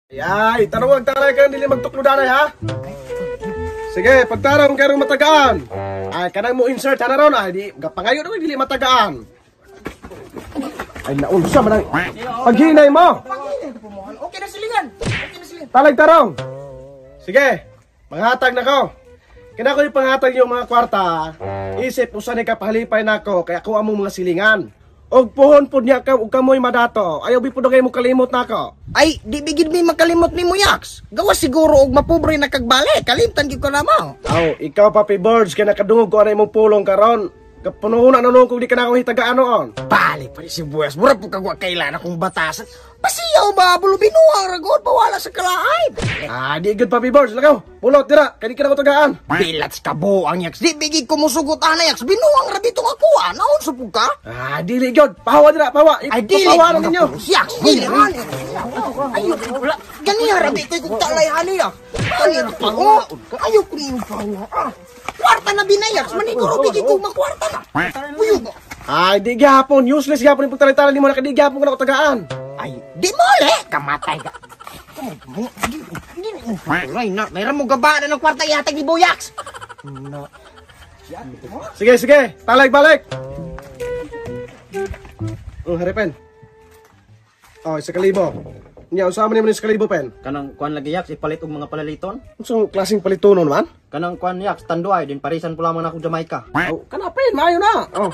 Ay, tanong ang taray ka dili magtuklo danay ha. Sige, pagtarong karong matagaan. Ay, kanang mo insert ha na ron ay di gapangayo na dili matagaan. Ay, naunsa man ang paghinay mo. Okay na silingan. Okay na silingan. Talag tarong. Sige, manghatag na ko. Kina ko ipanghatag yung mga kwarta. Isip usa ni ka pahalipay nako kay ako among mga silingan. Og puhon pud niya ka ug kamoy madato. Ayaw bi pud kay mo kalimot nako. Ay, di bigid mi makalimot nimo, Yaks. Gawa siguro og mapobre na kagbali. Kalimtan gyud ko na mo. Aw, ikaw Papi Birds kay nakadungog ko ana imong pulong karon. Kapunuhon na noon kung di ka na ako hitagaan noon. Bali pa rin si Buwas. Mura po kagwa kailan akong batasan. Pasiyaw ba? Bulubinuang ragod. Bawala sa kalaay. Ah, di good Papi Birds. Lakaw, pulot dira. Kay di ka na ako tagaan. Bilats ka buang, Yaks. Di bigid ko musugot ana, Yaks. Binuang ra dito nga kuha. Naon sa ka? Ah, dili gyud. Pahawa dira, pahawa. Ay, dili. Pahawa na ninyo. Yaks, dili. Ayo, ganiya ra di ko'y kung talay hani, Yaks. Ayaw pa ko. Ayaw ko niyong pahawa. Ah, kwarta na binayaks. Maniguro bigid ko makwarta na. Puyo ba? Ay, di gyapon. Useless gyapon yung pagtalay-talay nimo na kay di gyapon ko na ako tagaan. Ay, di mole! Kamatay ka. Ay, na, mayroon mo gaba na ng kwarta ihatag ni Boyax. No. Sige, sige. Talag, balik. Oh, harapin. Oh, isa kalibo. Nya, unsa man nimo ni isa kalibo, pen? Kanang kuan lagi Yaks, ipalit og mga palaliton. Unsang klaseng palitonon man? Kanang kuan Yaks, tanduay din parisan po lamang ako Jamaica. Oh, kana pen, maayo na. Oh.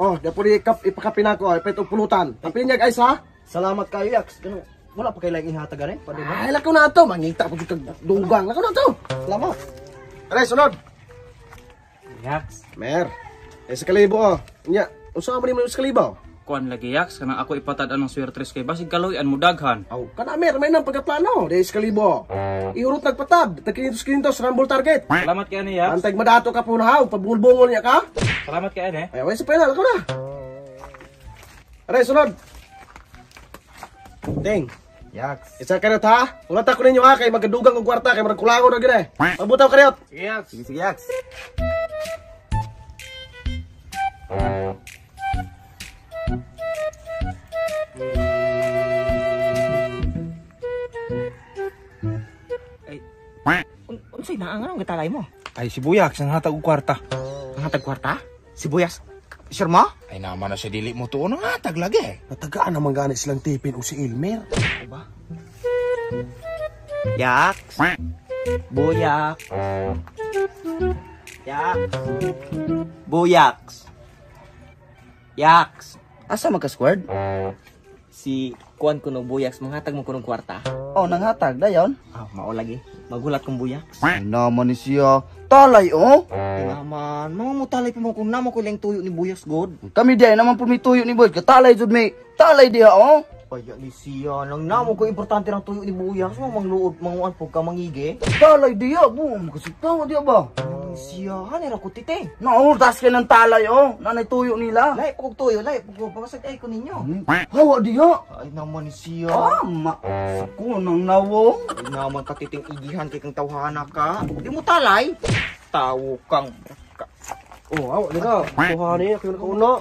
Oh, di po ni kap ipakapin ako, ipit og pulutan. Tapinyag ay sa. Salamat kayo Yaks. Kanang wala pa kay laing ihatag gani. Padung. Ay, lakaw na ato, mangita po jud kag dunggang. Lakaw na ato. Salamat. Aray, sunod. Yaks. Mer. Isa kalibo oh. Nya, unsa man nimo isa kalibo? Kuan lagi Yaks, kanang ako ipatad-an ng swertres kay basig kaluy-an mo daghan. Aw, kana mer, may nang pagkaplano. Di isa kalibo. Ihurot nagpatad, tag 500 rumble target. Salamat kay ani Yaks. Antay madato ka po na haw, pabulbungol niya ka. Salamat kay ani. Ay, way sa pena, lakaw na. Aray, sunod. Ting. Yaks. Isa kariyot ha. Ulata ko ninyo ha, kay magkadugang og kwarta, kay marag kulangon na gini. Magbutaw kariyot. Sige Yaks. Sige sige Yaks. Ay, Unsay na ang anong gitalay mo? Ay, si Buyaks, ang hatag og kwarta. Ang hatag kwarta? Si Boyax. Sure mo? Ay, naman na siya dili mo tuon ang hatag lagi. Natagaan naman gani silang tipin o si Ilmer. Yaks. Boyak. Yaks. Boyaks. Yaks. Asa magka-squared? Si kuan kuno Boyaks manghatag mo kunong kwarta. Oh, nanghatag dayon. Ah, mao lagi. Magulat kong Boyaks. Ay, naman ni siya. Talay, oh. Di naman, mga mo talay pa mo kung namo ko lang tuyo ni Boyaks god. Kami di ay naman po may tuyo ni Boy. Katalay jud may. Talay diha, oh. Kaya ni siya, nang namo ko importante ng tuyo ni Boyaks, mga mangluod, manguan po ka mangige. Talay diha, bu. Makasitawa diha ba? Naman siya, hanira ko tite. Naurtas kay ng talay, oh. Nanay tuyo nila. Lahi po kog tuyo, lahi po ko, babasag ay ko ninyo. Hawa diha. Ay naman ni siya. Tama. Sa kunang nawong. Ay naman katiting igihan kay kang tawhana ka. Di mo talay. Tawo kang. Oh, aw, dito. Kuha ni, ako yung nakauna.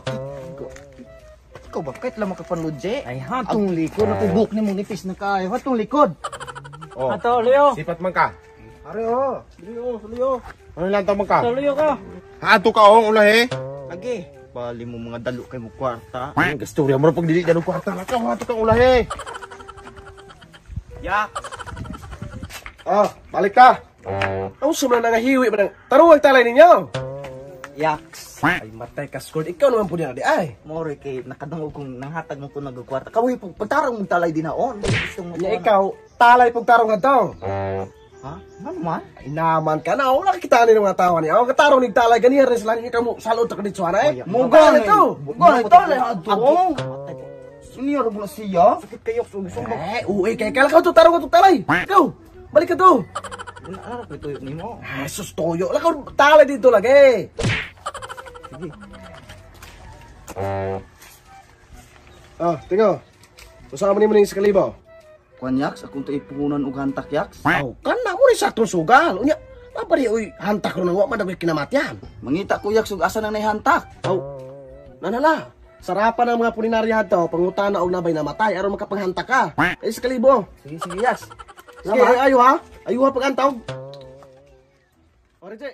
Ikaw ba kahit lamang kapanlod, Je? Ay, hatong likod. Nakubok ni mong nipis na kaayo. Hatong likod. Oh. Ato Leo. Sipat man ka. Are, oh. Leo, Leo. Ano lang man ka? Ato Leo ka. Haadto ka oh, ulahi. Lagi. Bali mo mga dalo kay mo kwarta. Ang gastorya mo pag dili dalo kwarta lakaw haadto ka ulahi. Yak. Oh, balik ka. Ang sumla na nga hiwi ba ng taruwag talay ninyo? Yaks. Ay, matay ka, Scord. Ikaw naman po niya, di ay. More kay nakadungog kung nanghatag mo ko nagkwarta. Kawahi po pagtarong mong talay din naon. Gusto mo Nya ikaw, talay pong tarong nga daw. Ha? Ano man? Ay, naman ka na. Wala kita ni mga tawa niya. Ang katarong ni talay, ganihan rin sila ninyo mo salod ka dito, ana eh. Muga Muga ito. Muga ni talay hadto, oh. Senior mo na siya. Sakit kayo so gusto mo. Eh, uwi kay kalakaw to, tarong ka to, talay. Ikaw, balik ka to. Ano ko tuyo nimo? Jesus, toyo. Lakaw, talay dito lagi. Sige. Ah, tingo. Usama ni mo ning sa kalibo. Kuan Yaks, akong to ipuhunan og hantak Yaks. Aw, kana mo ni saktong sugal. Unya, mapari oy hantak ron wa man dagway kinamatyan. Mangita ko Yaks og asa nang naihantak. Aw, nanala. Sarapan ang mga puninarya to, pangutana og nabay namatay aron makapanghanta ka. Ay sa kalibo. Sige, sige, Yaks. Sige, ayo ha. Ayo ha pagantaw. Ore, Jay.